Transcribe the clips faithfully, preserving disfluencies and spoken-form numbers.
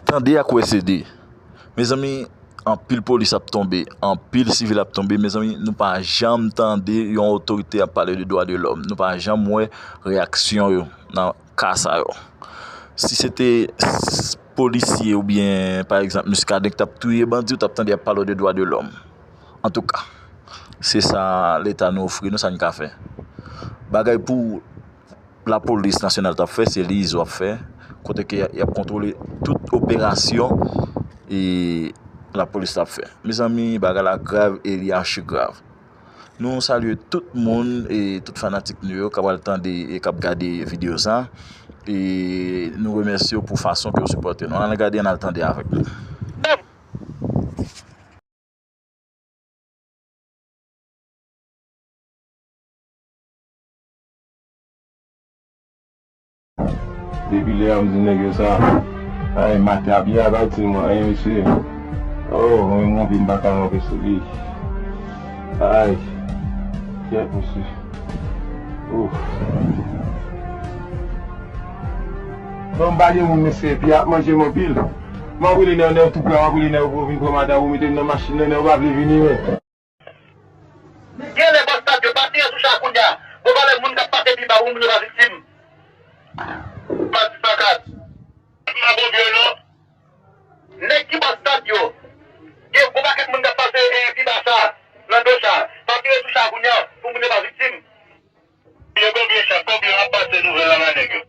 Tande ak wè se de. Mezanmi, anpil polis ap tonbe, anpil sivil ap tonbe. Mezanmi, nou pa janm tande yon otorite ap pale de dwa de lòm. Nou pa janm wè reyaksyon yo nan ka sa yo. Si se te s- polisye oubyen, pa egzanp, Muscadin ki t ap touye bandi, w t ap tande y ap pale de dwa de lòm. Antouka, se sa Leta nou ofri nou, sa n ka fè. Bagay pou lapolis nasyonal t ap fè, se li Izo ap fè, kote ke y ap kontwole tout operasyon e lapolis t ap fè. Mezanmi, bagay la grav e li achi grav. Nou salye tout moun e tout fanatik nou yo k ap al tande e k ap gade videyo sa. E nou remèsye yo pou fason ke yo sipòte nou. Ann al gade, ann al tande avèk nou. Depi lè a m di nèg yo sa, ay, maten ap ye a pa di m anyen, mesye. Oh, mwen menm anvi m pa ka ranpe sou li. Ay, kyèt, mesye. Ouf. Bon, m pa gen moun, mesye, epi ap manje m anpil. M ap rele nèg, nèg tou prè, m ap rele nèg pou yo vin pran madanm ou, mete m nan machin nan, nèg yo pa vle vini, men. Genlè bòs stad yo pa tire sou cha kounye a. Bon, valè moun k ap pase pi ba pou moun yo pa viktim. Pati sakat. Pa bon vye non. Nèg ki bòs stad yo. Gen gwo pakèt moun k ap pase e, pi ba cha, nan do cha. Pa tire sou cha kounye a pou moun yo pa viktim. Gen konbyen cha, konbyen ap pase nouvèl la ba nèg yo.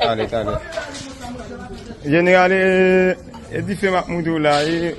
Ale, ale. Jeneral, e, e dife m ap montre w la, e,